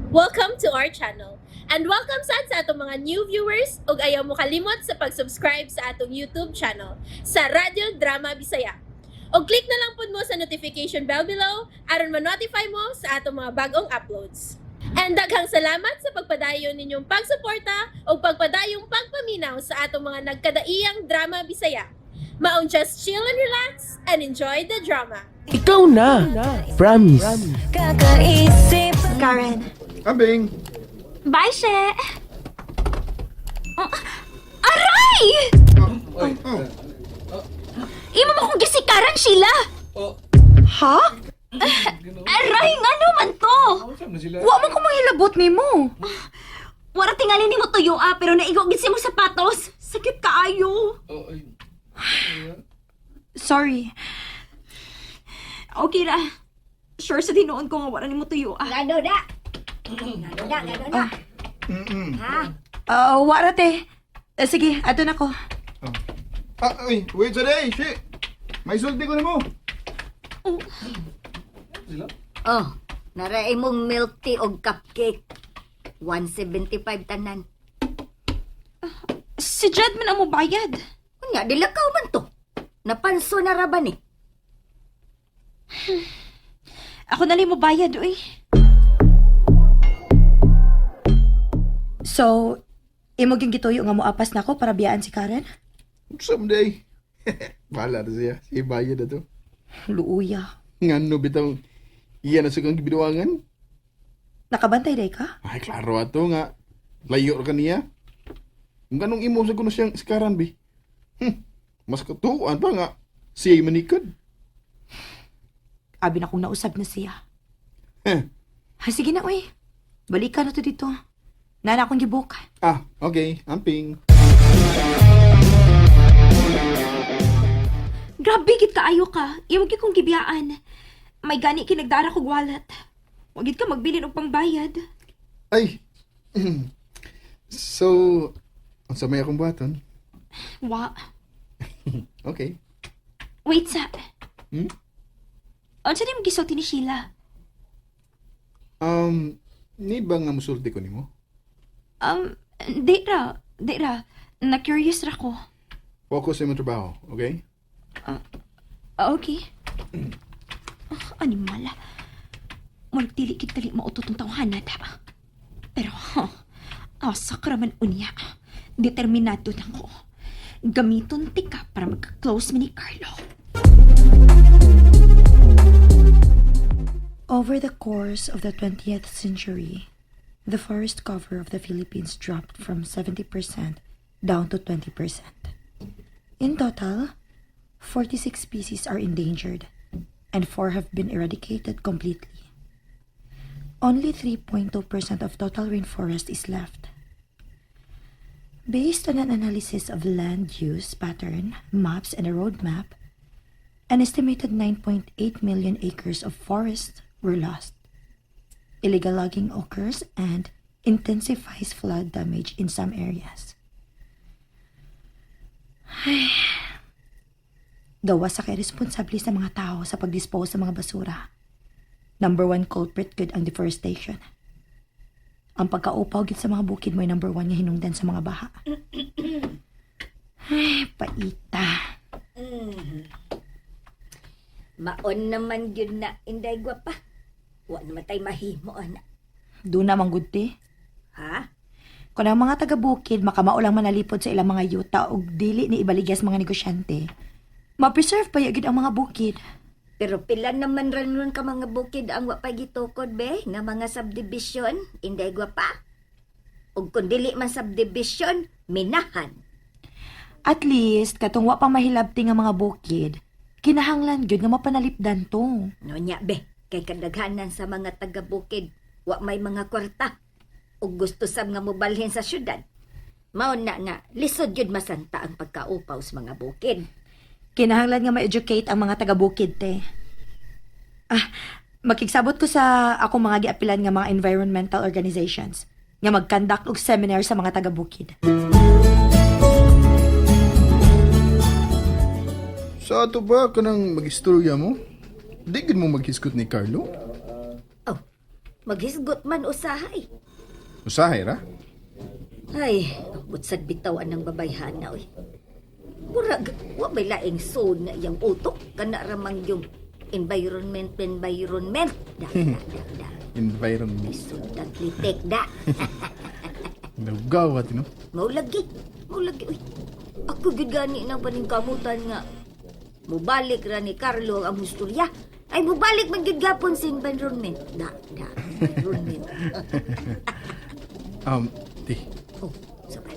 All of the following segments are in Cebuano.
Welcome to our channel. And welcome sad sa atong mga new viewers ug ayaw mo kalimot sa pag-subscribe sa atong YouTube channel sa Radyo Drama Bisaya. Og click na lang pud mo sa notification bell below aron ma-notify mo sa atong mga bagong uploads. And daghang salamat sa pagpadayon ninyong pagsuporta ug pagpadayong pagpaminaw sa atong mga nagkadaiyang drama Bisaya. Maong just chill and relax and enjoy the drama. Ikaw na. Promise. Kakaisip. Karen. Ambing! Bye, She! Oh, aray! Oh. Imo mo kong gisikaran, Sheila! Ha? Aray, nga naman to! Wa man ko manghilabot nimo. Wala tingali nimo tuyo ah, pero naigo gid sa imong sapatos. Sakit kaayo. Sorry. Okay ra. Sure sa tinuon ko nga wala nimo tuyo ah. Ngano na? Ngano na, ngano na? Ha? Wara te. Sige, ato na ko. Ah, ay, wait sa day, shit! May sulti ko na mo. Oh, nara imong milk tea og cupcake. 175 tanan. Si Jed man ang mobayad. Unya, dilakaw man to. Napanso na ra ba ni? Ako na lang mobayad, uy. So, imo gyud gituyo nga moapas nako para biyaan si Karen? Someday. Bahala na siya. Siya bayad na to. Luuya. Ngano bitaw, iya na sa kang gibinuangan. Nakabantay day ka? Ay, klaro ato nga. Layo ra ka niya. Kung ganong imo sa kuno siyang iskaran, bi. Mas katuan pa nga. Siya'y manikad. Abi na kong nausab na siya. Heh. Ay, sige na, uy. Balikan na to dito. Nana akong gibuk. Ah, okay. Amping. Grabe gid kaayo ka. Imo gyud kong gibiyaan. May gani kinagdara kog wallet. Wa gid ka magbilin og pangbayad. Ay. So, unsa may akong buhaton? Wa. Okay. Wait sa. Hmm? Unsa nimo gisulti ni Sheila? Ni ba nga musulti ko nimo? Di ra, di ra. Na-curious ra ko. Focus sa imong trabaho, okay? Ah, okay. Ah, animal. Murag dili gid dali mautot ang tawhana da. Pero, huh, asa ka raman unya. Determinado na ko. Gamiton tika para magka-close mi ni Carlo. Over the course of the 20th century, the forest cover of the Philippines dropped from 70% down to 20%. In total, 46 species are endangered and 4 have been eradicated completely. Only 3.2% of total rainforest is left. Based on an analysis of land use pattern, maps, and a roadmap, an estimated 9.8 million acres of forest were lost. Illegal logging occurs and intensifies flood damage in some areas. Ay. Gawa sa kay responsable sa mga tao sa pagdispose sa mga basura. Number one culprit gud ang deforestation. Ang pagkaupaw gid sa mga bukid mo'y number one nga hinungdan sa mga baha. Ay, paita. Maon naman yun na, inday gwapa. Wa naman tay mahimo, ana. Doon na manggud te. Ha? Kung ang mga taga-bukid makamao lang manalipod sa ilang mga yuta ug dili ni ibaligya sa mga negosyante, ma-preserve pa gyud ang mga bukid. Pero pila naman ran nun ka mga bukid ang wa pa gitukod be nga mga subdivision, inday gwapa. Ug kun dili man subdivision, minahan. At least katong wa pa mahilabti nga mga bukid, kinahanglan gyud nga mapanalipdan to. No nya be, kay kadaghanan sa mga taga-bukid, wa may mga kwarta. Ug gusto sab nga mobalhin sa syudad. Mao na nga lisod gyud masanta ang pagkaupaw sa mga bukid. Kinahanglan nga ma-educate ang mga taga-bukid te. Ah, makigsabot ko sa akong mga giapilan nga mga environmental organizations nga mag-conduct og seminar sa mga taga-bukid. Sa ato ba kanang magistorya mo? Di gid mo maghiskot ni Carlo? Oh, Maghisgot man usahay. Usahay ra? Ay, ambot sad bitawan ng babayhana oy. Murag wa may laing zone nga iyang utok kana ramang yung environment environment da da da da. Environment. Lisod tag litik da. Nagawat, no? Maulagi, maulagi oy. Ako gyud gani nang paningkamutan nga mubalik ra ni Carlo ang among istorya. Ay mubalik man gyud gapon sa environment. Da da environment. Ti. Oh, saman.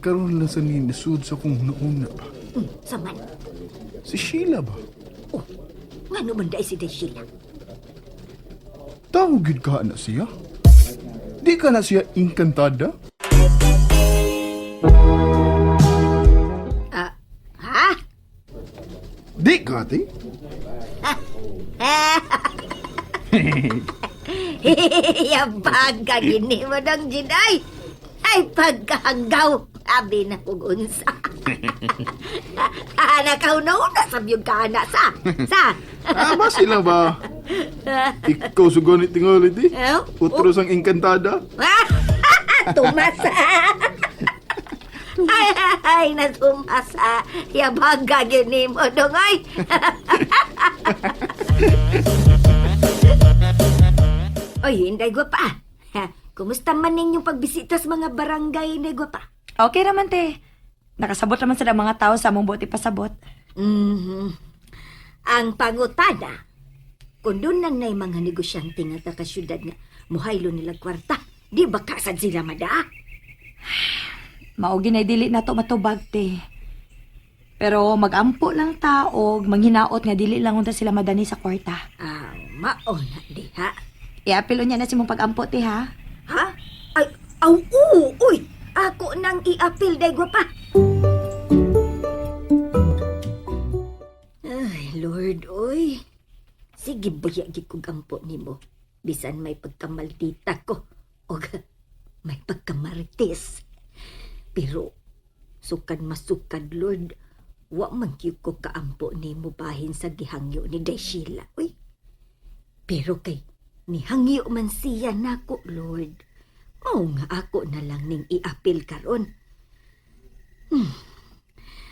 Karon lang sa ni nasud sa kong hunauna ba? Saman. Si Sheila ba? Oh, ngano man dai si Day Sheila? Tao gyud ka na siya? Di ka na siya engkantada? Ah, ha? Di ka, ti? Yabag ka gini mo ng jinay. Ay, pagkahanggaw. Abi na kung unsa. Nakauna-una sa biyong kaana sa. Sa. Ah, ba sila ba? Ikaw sugonit tingali, ti? Eh? Utros ang engkantada? Ah, tumasa. Ay, ay, natumasa. Yabag ka gini mo dong ay. Oy, Inday Gwapa. Ha, kumusta man ninyong pagbisita sa mga barangay, Inday Gwapa? Okay raman, te. Nakasabot raman sila mga tao sa among buti pasabot. Ang pangutada, kung doon na na'y mga negosyante nga taga syudad nga muhaylo nila kwarta, di ba kasad sila madaa? Mao ginay dili na to matubag, te. Pero magampo lang ta og manghinaot nga dili lang unta sila madani sa kwarta. Ah, mao na diha. Iapilo niya na si mong pagampo, te, ha? Ha? Ay, aw, oo, uy! Ako nang iapil, day gwapa. Ay, Lord, oy. Sige, buya gid kog ampo nimo. Bisan may pagkamaldita ko og may pagkamarites. Pero sukad masukad, Lord, wa man gyud ko kaampo nimo bahin sa gihangyo ni Day Sheila, uy. Pero kay nihangyo man siya nako, Lord. Mao nga ako na lang ning iapil karon.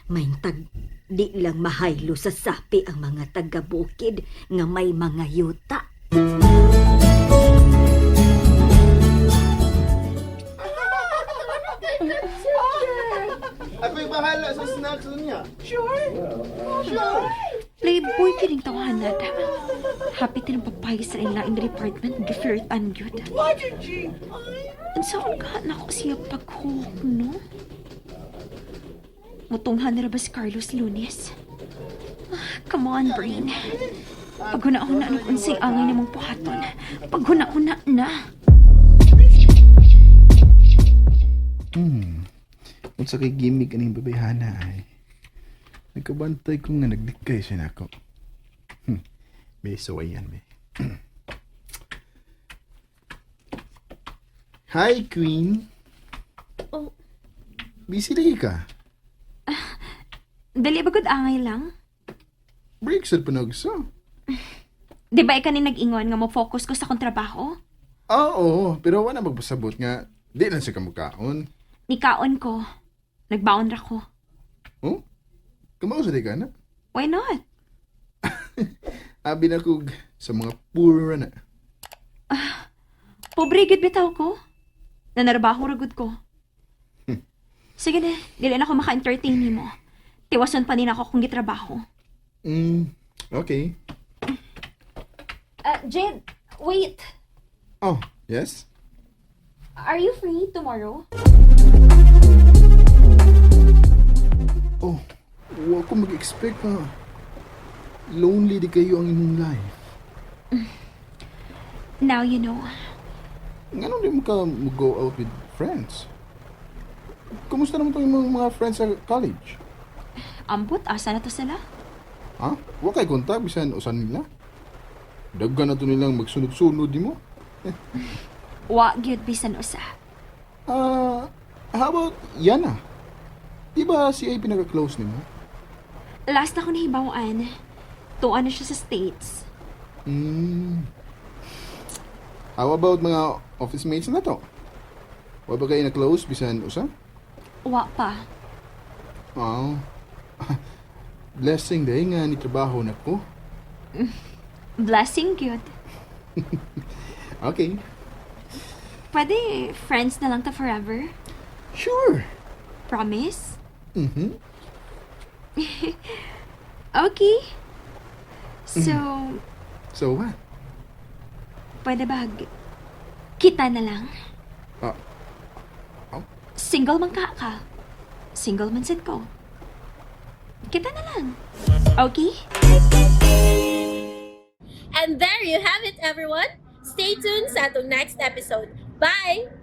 Maintag di lang mahaylo sa sapi ang mga taga-bukid nga may mga yuta. Ako'y bahala sa snacks niya. Playboy kining tawahan na da. Happy tinong papay sa ilang in the department, giflirtan yun. Ang saan ka na ko siya paghook, no? Mutunghan na ba si Carlos Lunes? Ah, come on, brain. Paghuna-huna na kung unsay angay nimong puhaton. Paghuna-huna na. Unsa kay gimmick aning babayhana ay. Nagkabantay ko nga nagdikay siya nako. May sawayan may. Hi, Queen. Oh. Busy lagi ka. Dali ba gud angay lang? Break sa panagsa. Di ba ikaw ni nag-ingon nga mo focus ko sa akong trabaho? Ah, oo, pero wala magpasabot nga di lang siya kamukaon. Nikaon ko. Nagbaon ra ko. Oh? Kamao sa di ka na? Why not? Abi na kog sa mga poor na. Pobre gid bitaw ko. Nanarbaho ra gud ko. Sige na, dili na ako maka-entertain nimo. Tiwason pa nila ako kung gitrabaho. Okay. Jade, wait. Oh, yes? Are you free tomorrow? Oh, wa ko mag-expect na lonely di kayo ang inyong life. Now you know. Ngano di mo ka mo-go out with friends? Kumusta naman itong imong mga friends sa college? Ambot, asa na to sila? Ha? Wa kay kontak bisan usan nila? Daghan na to nilang magsunod-sunod di mo. Wa gyud bisan usa. Ah, how about Yana? Di ba siya ay pinaka-close nimo? Last na ko nahibawan. Tuan na siya sa States. How about mga office mates na to? Wa ba kayo na close bisan usa? Wa pa. Oh. Blessing day nga ni trabaho na ko. Blessing gyud. Okay. Pwede friends na lang ta forever? Sure. Promise? Mhm. Okay. So, So what? pwede ba kita na lang? Ah. Oh. Single man ka ka. Single man sad ko. Kita na lang. Okay? And there you have it, everyone. Stay tuned sa atong next episode. Bye!